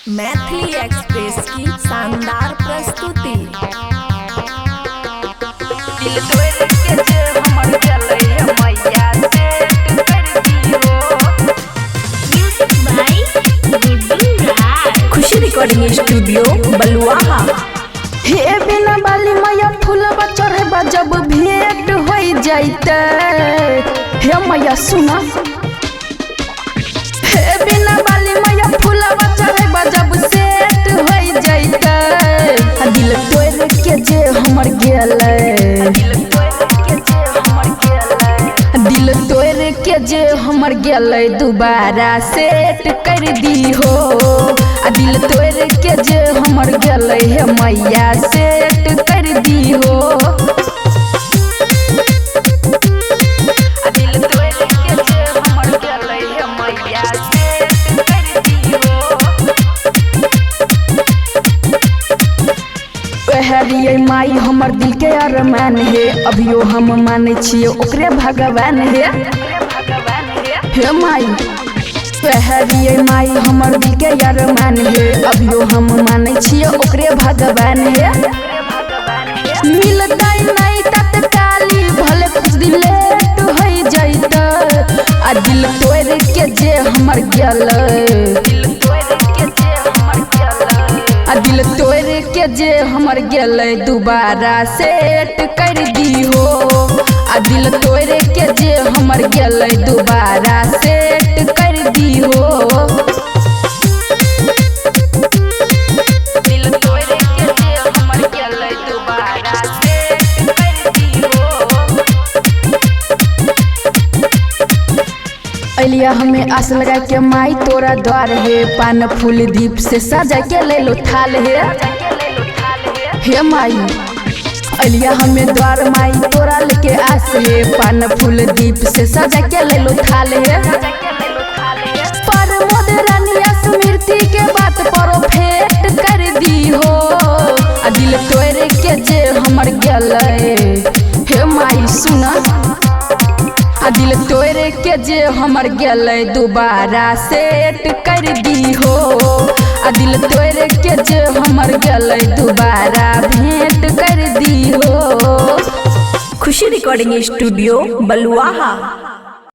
Maithili express की शानदार प्रस्तुति। दिल तोड़ के जे हमर गेलै हे मैया सेट कर दियो। Music by Guddu Raj. Khushi recording studio Baluaha. हे बिना बाली मैया फूलबा चढ़ेबा जब भेंट हो जाइते। हे मैया सुना, हे बिना बाली मैया फूलबा चढ़ेबा जब सेट हो जाइते। आ दिल तोड़ के जे हमर गेलै, दिल तोड़ के जे हमर गेलै दोबारा सेट कर दीहो। आ दिल तोड़ के जे हमर गेलै हे मैया सेट कर दीहो। आ दिल तोड़ के जे हमर गेलै हे मैया सेट कर दीहो। वह माई हमर दिल के अरमान हे, अभियो हम मानै छियै ओकरे भगवान हे। हे माई वह माई हमर दिल के अरमान हे, अभियो हम मानै छियै ओकरे भगवान हे। मिलतै नहीं तत्काली भले कुछ दिन लेट हो जैतै। आ दिल तोड़ के जे हमर गेलै, आ दिल तोड़ के जे हमर गेलै दोबारा सेट कर दीहो। आ दिल तोड़ के जे हमर गेलै दोबारा सेट कर दीहो। दिल तोड़ के जे हमर गेलै दोबारा सेट कर दीहो। अलिया हमें आस लगा के माई तोरा द्वार हे, पान फूल दीप से सजा के ले लो थाल हे। हे माई अलिया हमें द्वार माई तोरा लेके आस हे, पान फूल दीप से सजा के ले लो थाल हे। पर मोद रानिया स्मृति के बात परोफेट कर दी हो। आ दिल तोड़ के जे हमर गेलै, हे माई सुना, आ दिल तोड़ के जे हमर गेलै दोबारा सेट कर दीहो। आ दिल तोड़ के जे हमर गेलै दोबारा भेंट कर दीहो। खुशी रिकॉर्डिंग स्टूडियो बलुआहा।